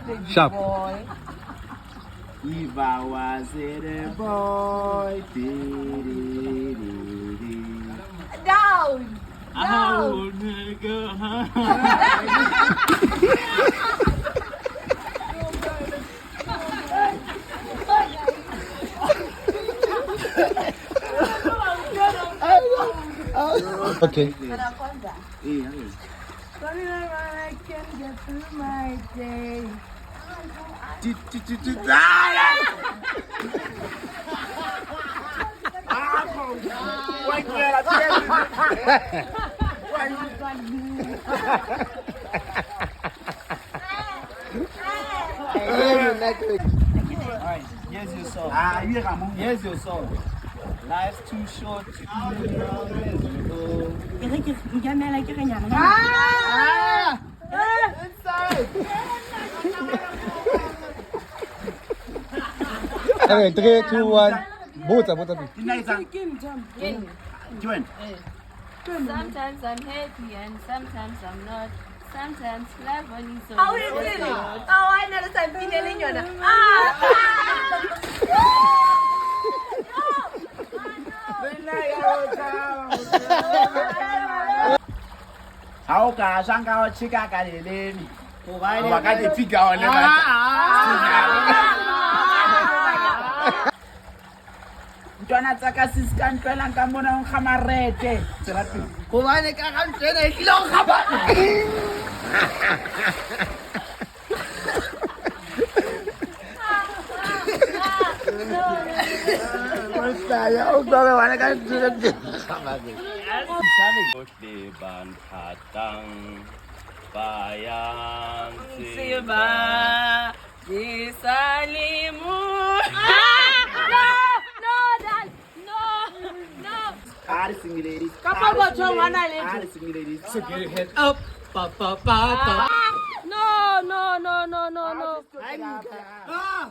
Bye, Sharp. boy. If I was a boy, di-di-di-di. Down. I would go home. Okay. Eh, okay. Running around, I can get through my day. Ti- ti- ti- ti- ah! Ah, wa tlohela, tlohela. Alright, here's your song. Ah, you Ramon. Here's your song. Life's too short to be miserable. Ke re ke nkemela ke re nyana. Ah! Okay, 3 2 1. Botsa, botsa pele. Ke nna etsang? Ke wena? Sometimes I'm happy and sometimes I'm not. Sometimes life on its own. How is it? Oh, I know the mpineleng yona. Ah! Ha o ka ja nka o tjheka ka leleme. Hoba ka lefi ka one batla. Ntwana tsa ka se ka ntwelang ka mona o nkga marete. Tswela pele. Hobane ka ga ntho ena e tlile ho nkgapa. Mohlaya, o utlwa hobane ka ntho ena e tlile ho nkgapa. Bohle ba nthatang ba yang Tseba ke sa le mo. No, no, Dad. No, no. Ha re sing ladies. Ka pokothong hona letho. Ha re sing ladies. Up, ba ba ba ba. No, no, no, no, no, no. Ah!